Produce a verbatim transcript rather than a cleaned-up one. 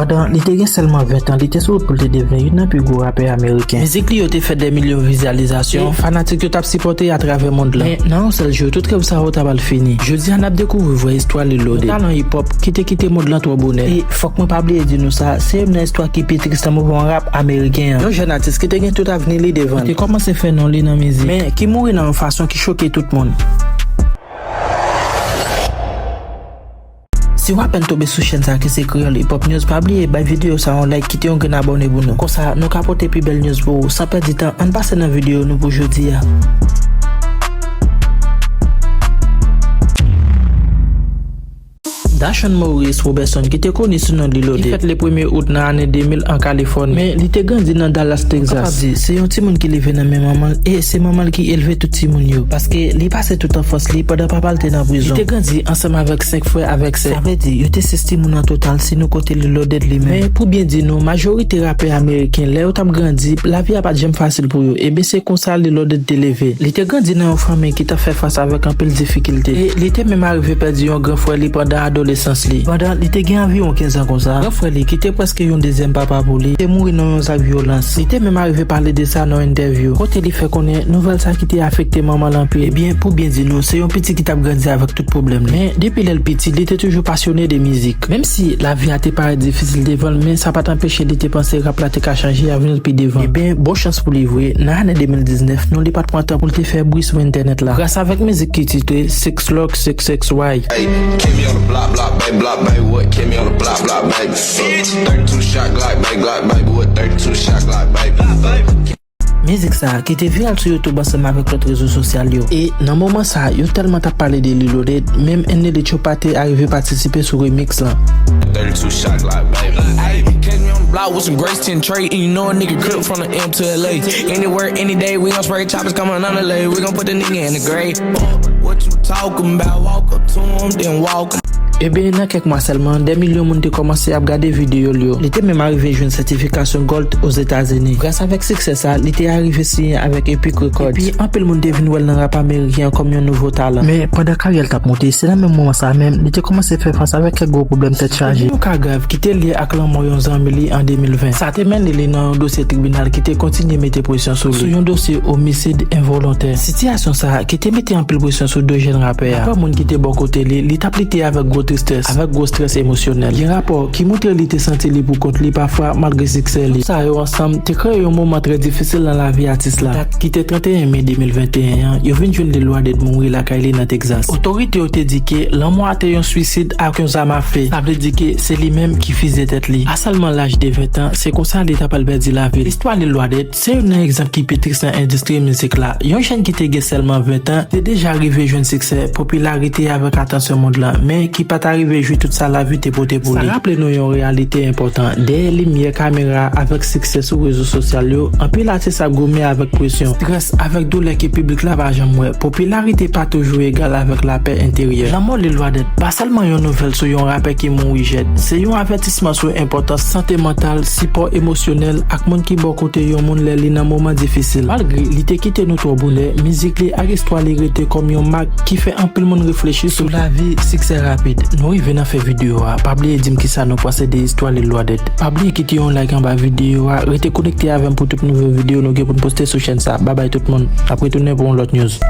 Pandan li te gen sèlman ven tan, li te sou wout pou l te devni youn nan pi gwo rapè ameriken. Mizik li yo te fè dè milyon vizyalizasyon, e fanatik yo t ap sipòte atravè mond lan. Men, nan yon sèl jou, tout rèv sa yo ta pral fini. Jodi a, n ap dekouvri vrè istwa Lil Loaded. Yon talan hip-hop ki te kite mond lan twò bonè. E fòk mwen pa bliye di nou sa, se youn nan istwa ki pi tris nan mouvman rap ameriken an. Yon jèn atis ki te gen tout avni li devan li, te kòmanse fè non li nan mizik, men ki mouri nan yon fason ki choke tout moun. Si w apèn tonbe sou chèn sa ki se Kreyòl Hip Hop News, pa bliye bay videyo sa yon like, kite yon grenn abòne pou nou. Konsa, nou ka pote pi bèl news pou ou. San pèdi tan, ann pase nan videyo nou pou jodi a. Dashon Maurice Roberson, ki te koni sou non Lil Loaded, li fèt le premye out nan ane de mil an Kalifòni, men li te grandi nan Dallas, Texas. Ou kapab di, se yon timoun ki leve nan men manman l, e se manman l ki elve tout timoun yo, paske li pase tout anfans li pandan papa l te nan prizon. Li te grandi ansanm avèk senk frè avèk sè. Sa vle di, yo te sis timoun an total si nou konte Lil Loaded li menm. Men, pou byen di nou, majorite rapè ameriken, lè yo t ap grandi, lavi a pa t janm fasil pou yo. Ebyen, se konsa Lil Loaded te leve. Li te grandi nan yon fanmi ki t ap fè fas avèk anpil difikilte. E li te menm arive pèdi yon gran frè li pandan adolesans li. Pandan li te gen anviwon kenz an konsa, gran frè li, ki te prèske yon dezyèm papa pou li, te mouri nan yon zak vyolans. Li te menm arive pale de sa nan yon entèvyou, kote li fè konnen nouvèl sa ki te afekte manman l anpil. Ebyen, pou byen di nou, se yon pitit ki t ap grandi avèk tout pwoblèm li. Men, depi lè l piti, li te toujou pasyone de mizik. Menm si lavi a te parèt difisil devan l, men sa pa t anpeche li te panse rap la te ka chanje avni l pi devan. Ebyen, bon chans pou li vre, nan ane de mil diznèf, non li pa t pran tan pou l te fè bri sou entènèt la. Gras avèk mizik ki titre Six Lock, Six Six Why. Hey, keep me on the block, block, baby, block, baby, what? Keep me on the block, block, baby. Thirty-two shot Glock, baby, Glock, baby, what? Thirty-two shot Glock, baby. Mizik sa a, ki te viral sou YouTube ansanm avèk lòt rezo sosyal yo. E nan moman sa a, yo tèlman t ap pale de Lil Loaded, menm Ennelie Choppa te arive patisipe sou remix lan. Thirty-two shot Glock, baby. Hey, catch me on the block with some Grace ten tray, and you know a nigga crip from the M to L A. Anywhere, any day, we gon' spray choppers coming on the lake. We gon' put the nigga in the grave. Fuck, what you talking about? Walk up to him, then walk. Ebyen, nan kèk mwa sèlman, dè milyon moun te kòmanse ap gade videyo l yo. Li te menm arive jwenn sètifikasyon Gold Ozetazini. Gras avèk siksè sa, li te arive siyen avèk Epic Records. Epi, anpil moun te vin wè l nan rap ameriken an kòm yon nouvo talan. Men, pandan karyè l t ap monte, se nan menm moman sa menm, li te kòmanse fè fas avèk kèk gwo pwoblèm tèt chaje. Yon ka grav ki te lye ak lanmò yon zanmi li an de mil ven. Sa te mennen li nan yon dosye tribinal ki te kontinye mete presyon sou li, sou yon dosye omisid envolontè. Sitiyasyon sa a ki te mete anpil presyon sou de jèn rapè a. Daprè moun ki te bò kote li, li t ap lite avèk gwo tristès, avèk gwo strès emosyonèl. Gen rapò ki montre li te santi li poukont li pafwa malgre siksè li. Tout sa yo ansanm te kreye yon moman trè difisil nan lavi atis la. Dat ki te trannteyen me de mil venteyen an, yo vin jwenn Lil Loaded mouri lakay li nan Texas. Otorite yo te di ke lanmò a te yon swisid ak yon zam afe. Sa vle di ke se li menm ki fize tèt li. A sèlman laj de ven tan, se konsa li ta pral pèdi lavi l. Istwa Lil Loaded se youn nan egzanp ki pi tris nan endistri mizik la. Yon jèn ki te gen sèlman ven tan te deja rive jwenn siksè, popilarite avèk atansyon mond lan, men ki pa ta rive jwi tout sa lavi te pote pou li. Sa raple nou yon reyalite enpòtan. Dèyè limyè kamera avèk siksè sou rezo sosyal yo, anpil atis ap goumen avèk presyon, strès avèk doulè ke piblik la pa janm wè. Popilarite pa toujou egal avèk lapè enteryè. Lanmò Lil Loaded pa sèlman yon nouvèl sou yon rapè ki mouri jèt. Se yon avètisman sou enpòtans sante mantal, sipò emosyonèl ak moun ki bò kote yon moun lè li nan moman difisil. Malgre li te kite nou twò bonè, mizik li ak istwa li rete kòm yon mak ki fè anpil moun reflechi sou lavi, siksè rapid. Nou rive nan fen videyo a. Pa bliye di m kisa nou panse de istwa Lil Loaded. Pa bliye kite yon like anba videyo a. Rete konekte avè m pou tout nouvo videyo nou gen pou n poste sou chèn sa. Babay tout moun. N ap retounen pou yon lòt news.